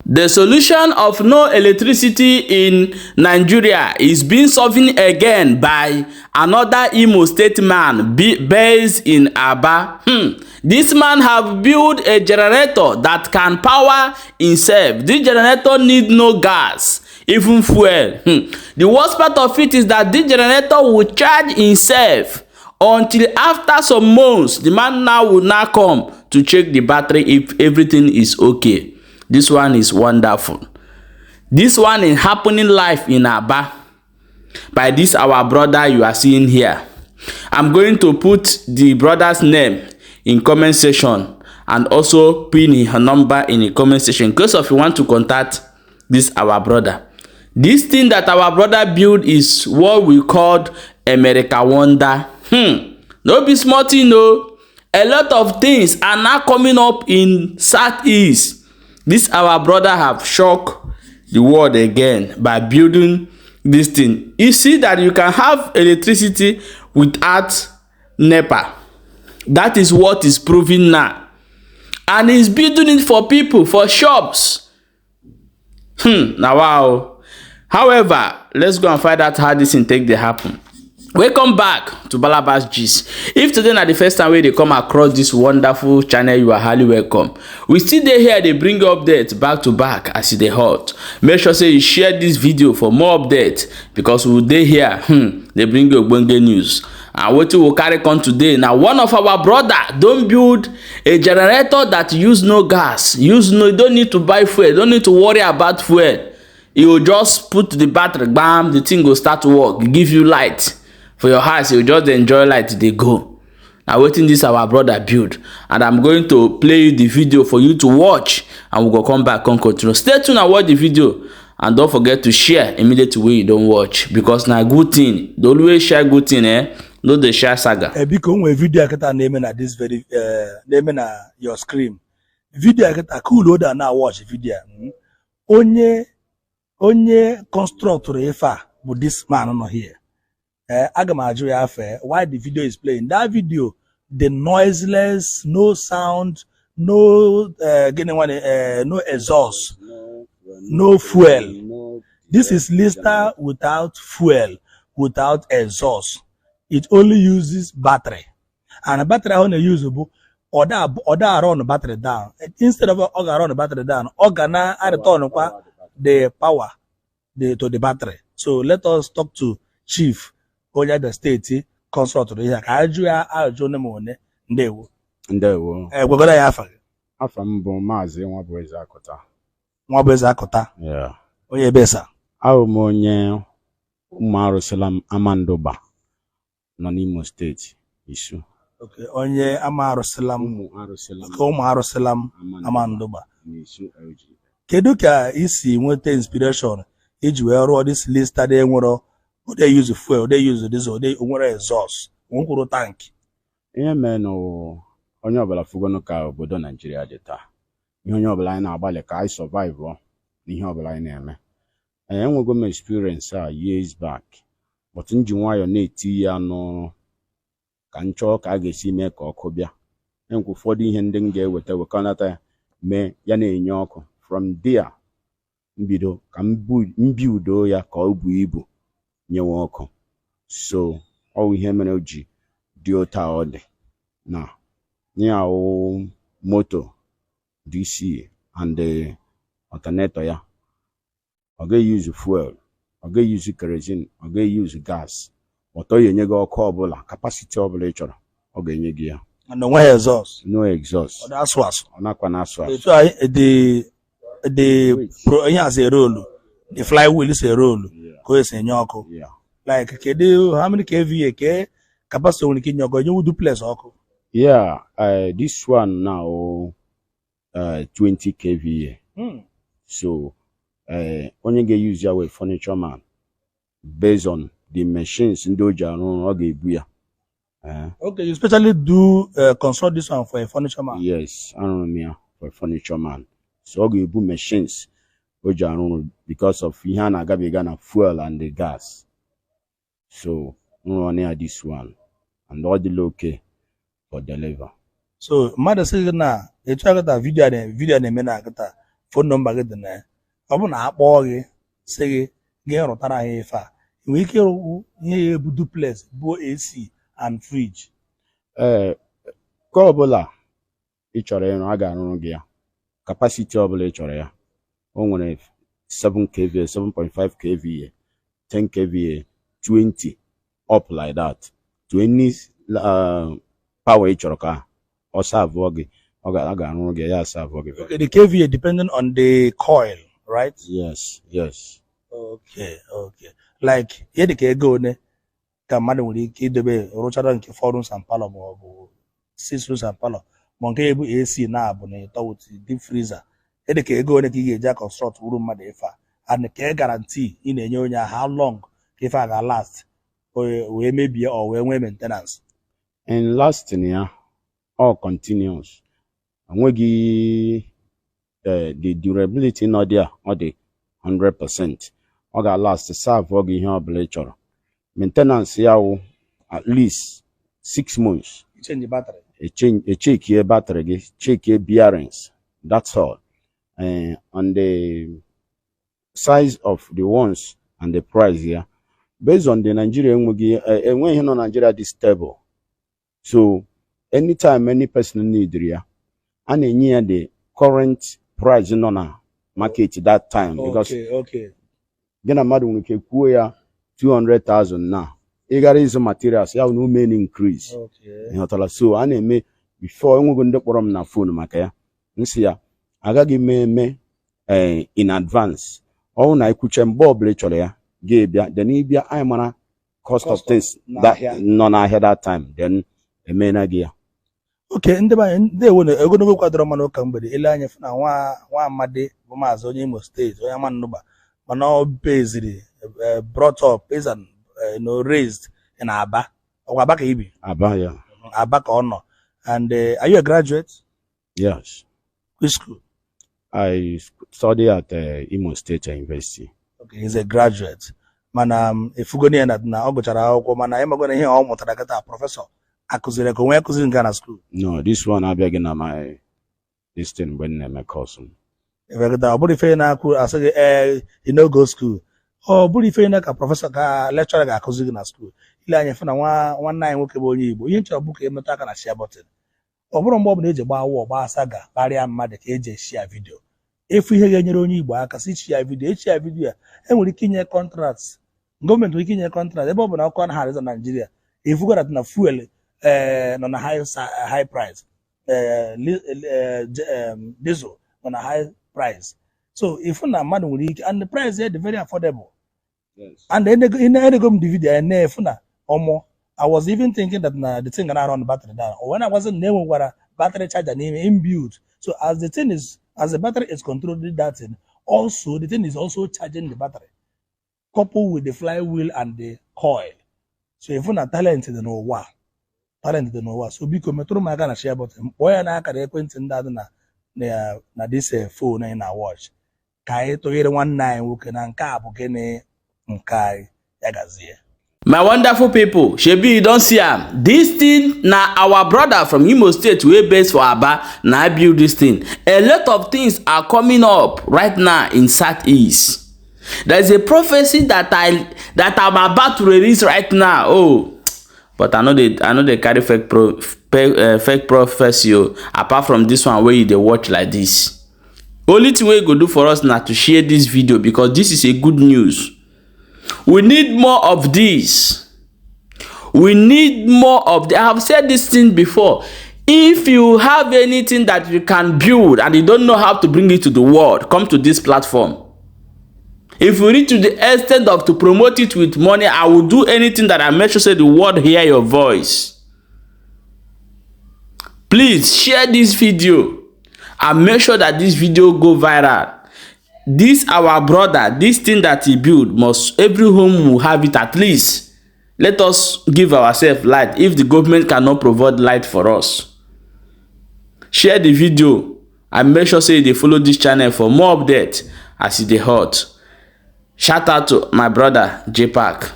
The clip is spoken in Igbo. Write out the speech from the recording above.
The solution of no electricity in Nigeria is being solved again by another Imo State man based in Aba. This man have built a generator that can power himself. This generator need no gas, even fuel. The worst part of it is that this generator will charge himself until after some months, the man now will now come to check the battery if everything is okay. This one is wonderful. This one is happening live in Aba by this our brother you are seeing here. I'm going to put the brother's name in comment section and also pin his number in the comment section in case of you want to contact this our brother. This thing that our brother build is what we called America Wonder. No be small thing o. A lot of things are now coming up in Southeast. This our brother have shocked the world again by building this thing. You see that you can have electricity without NEPA. That is what is proving now. And he's building it for people, for shops. Now wow. However, let's go and find out how this thing take dey happen. Welcome back to Balabas Gist. If today na the first time wey dey come across this wonderful channel, you are highly welcome. We still dey here dey bring you updates back to back as e dey hot. Make sure say you share this video for more updates because we dey here dey bring you ogbonge news. And wetin we carry come today na one of our brother don build a generator that use no gas, use no, you don't need to buy fuel, don't need to worry about fuel. You go just put the battery, bam, the thing go start to work, give you light for your house. You just dey enjoy light dey go. Na wetin this our brother build, and I'm going to play you the video for you to watch, and we go come back come continue. Stay tuned and watch the video, and don't forget to share immediately wey you don watch, because na good thing. Dey always share good thing, eh? No dey share saga. Biko, o nwere video a kịta na-eme na this very na-eme na your screen. Video a kịta, cool oda na watch video a. Onye constructụrụ ife a bụ this man nọ here. Aga m ajụ ya afe why the video is playing. That video, the noiseless, no sound, no gịnị nwane, no exhaust, no fuel. This is Lister without fuel, without exhaust. It only uses battery, and battery ahụ na-use bụ ọ da run battery down. Instead of ọ ga run battery down, ọ ga na return kwa the power to the battery. So let us talk to Chief onye Abia State constructụrụ ihe a ka anyị jụọ ya ajụjụ one ma one. Ndewo. Ndewo. Ee, gwagoro ya afa gị. Afa m bụ Maazị Nwabueze Akụta. Nwabueze Akụta. Yeah. Onye ebesa? Abụ m onye ụmụ arụsịla m Amandụba nọ n'Imo Steeti, Isu. Okay, onye ama arụsịla m. Ụmụ arụsịla m. Ka ụmụ arụsịla m. Amandụba. N'isu LG. Kedu ka ị si nweta inspiration iji wee rụọ this Lister dị nwere ode use fuel, ode use diesel, ode nwere exhaust, nwekwuru tank? Ihe mere na onye ọbụla fugonu ka obodo Naijiria dị taa. Ihe onye ọbụla anyị na-agbalị ka anyị survive n'ihe ọbụla anyị na-eme. Ee, enwego m experience a years back, but m ji nwayọọ na-eti ya n'ọrụ ka m chọọ ka a ga-esi mee ka ọkụ bịa. Enwekwa ụfọdụ ihe ndị m ga-eweta wekọnata ya mee ya na-enye ọkụ. From there, mbido ka m build ya ka ọ buo ibu nyewe ọkụ. So ọ bụ ihe mere o ji dị otu a ọ dị na ya wụ moto DC and the alternator ya. Ọ gaghị use fuel, ọ gaghị use kerosene, ọ gaghị use gas, ọtọ ya enye gị ọkụ ọbụla, capacity ọbụla ị chọrọ, ọ ga-enye gị ya. And onweghị exhaust? No exhaust. Ọ na-asụ asụ? Ọ nakwa na-asụ asụ. Etu anyị the pro ihe a si erolu, the flywheel si erolu ka o si enye ọkụ. Yeah. Like, kedu how many kVA ke capacity nwere ike inye ọkụ, enyewu duplex ọkụ? Yeah, this one now 20 kVA. So onye ga-use ya wee furniture man, based on the machines ndị o ji arụ ọrụ, ọ ga-ebu ya. Okay, you specially do consult this one for a furniture man? Yes, arụrụ m ya for furniture man. So ọ ga-ebu machines o ji arụ ọrụ because of ihe a na-agabiga na fuel and the gas. So nrụọ ya this one and ọ dịla okay for deliver. So mmadụ sị gị na etu akịta video a na-eme na akịta Phone number gị dị na ya. Ọ bụ na akpọọ gị sị gị gị rụtara ha ife a, ị nwere ike ịrụ ihe ya ebu duplex bụ AC and fridge? Ee, nke ọbụla ị chọrọ ịrụ, a ga-arụrụ gị ya. Capacity ọbụla ị chọrọ ya, o nwere 7 kVA, 7.5 kVA, 10 kVA, 20, up like that, to any power ị chọrọ ka ọ serve gị, ọ ga-arụrụ gị ya, serve gị. Okay, the kVA depending on the coil, right? Yes. Okay, like ihe dịka ego one ka mmadụ nwere ike idobe rụchara nke 4 rooms and parlor ma ọ bụ 6 rooms and parlor, ma nke ebu AC na abụ na ịtọ with deep freezer, ihe dịka ego one ka ị ga-eji construct wuru mmadụ ife a, and ka guarantee ị na-enye onye ahụ, how long ka ife a ga-last wee mebie or wee nwee maintenance? In lasting ya, all continuous, enweghị the durability nọ there. Ọ dị 100%. Ọ ga-last, serve gị ihe ọbụla ị chọrọ. Maintenance ya wụ at least 6 months. Change battery. Echekie battery gị, chekie bearings, that's all. On the size of the ones and the price ya, based on the Nigeria, enweghị enweghị ihe nọ Nigeria dị stable, so anytime any person need ya, a na-enye ya the current price nọ na market that time, because gị na mmadụ nwere ike kwuo ya 200,000 na ị gara ịzụ materials ya na ume increase. Ị ghọtara? So a na-eme before. Enwego ndị kpọrọ m na phone maka ya, nsị ya agaghị m eme in advance. Ọwụ na ikwuche mgbe ọbụla ị chọrọ ya, gị bịa, then ịbịa, anyị mara cost of Cost of things that n'ahịa. nọ n'ahịa that time, then emeela gị ya. Oke, ndị be anyị, ndị ewo na ogologo kwadoro mmanụ ụka mgbede ele anya fụ na nwa nwa amadi bụ maazị onye Imo Steeti, onye Amanụba, mana ọ beziri brought up, based and no, raised in Aba. Ọkwa Aba ka ibi? Aba ya. Aba ka ọ nọ. And are you a graduate? Yes. Which school? I study at Imo State University. Okay, he's a graduate, mana efugoni ya na ọ gụchara akwụkwọ, mana ịmago na ihe ọ mụtara kịta, professor akụziri ka onwe akụziri nke a na school? No, this one abịaghị na my this thing mgbe m na-eme course m. Efekịta ọ bụrụ ife na-akụ asị gị ee, you no go school, ọ bụrụ ife na ka professor ka lecturer ga-akụzi gị na school. Ile anya fụ na nwa nwanne anyị nwoke bụ onye Igbo, ihe nchọrọ bụ ka emetụ aka na share button. Ọ bụrụ mgbe ọ bụla eji gbaa wọ gbaa saga kparịa mmadụ ka eji eshare video. Efu ihe ga-enyere onye Igbo aka si share video, eshare video a, enwere ike inye contract, gọọmenti nwere ike inye contract, ebe ọ bụ na ọkụ anaghị arịza Naijiria. Efugo na fuel ee nọ na high price, ee diesel nọ na high price, so ifu na mmadụ nwere ike, and the price ya dị very affordable. And enego m the video ya na-efu na ọmụ, I was even thinking that na the thing gonna run battery down. Or when I wasn't, na enwekwara battery charger n'ime inbuilt, so as the thing is, as the battery is controlling that thing, also the thing is also charging the battery, coupled with the flywheel and the coil. So ifu na talent dị n'ụwa, talent dị n'ụwa. So biko metụrụ m aka na share button, kpọọ ya n'akara ekwentị ndị a dị na this phone anyị na watch, ka anyị tụnyere nwanne anyị nwoke na nke a bụ gịnị nke anyị ya gazie. My wonderful people, shebi you don see am? Dis thing na our brother from Imo State wey base for Aba na build dis thing. A lot of things are coming up right now in Southeast. There is a prophecy that I'm about to release right now. Oh, but I no dey carry fake prophecy o, apart from this one wey you dey watch like this. Only thing wey you go do for us na to share this video, because this is a good news. We need more of this. We need more of the I have said this thing before: if you have anything that you can build and you don't know how to bring it to the world, come to this platform. If you reach to the extent of to promote it with money, I will do anything that I make sure say the world hear your voice. Please share this video and make sure that this video go viral. This our brother, this thing that he build, must every home will have it. At least let us give ourselves light if the government cannot provide light for us. Share the video and make sure say you dey follow this channel for more updates as e dey hot. Shout out to my brother Jpac.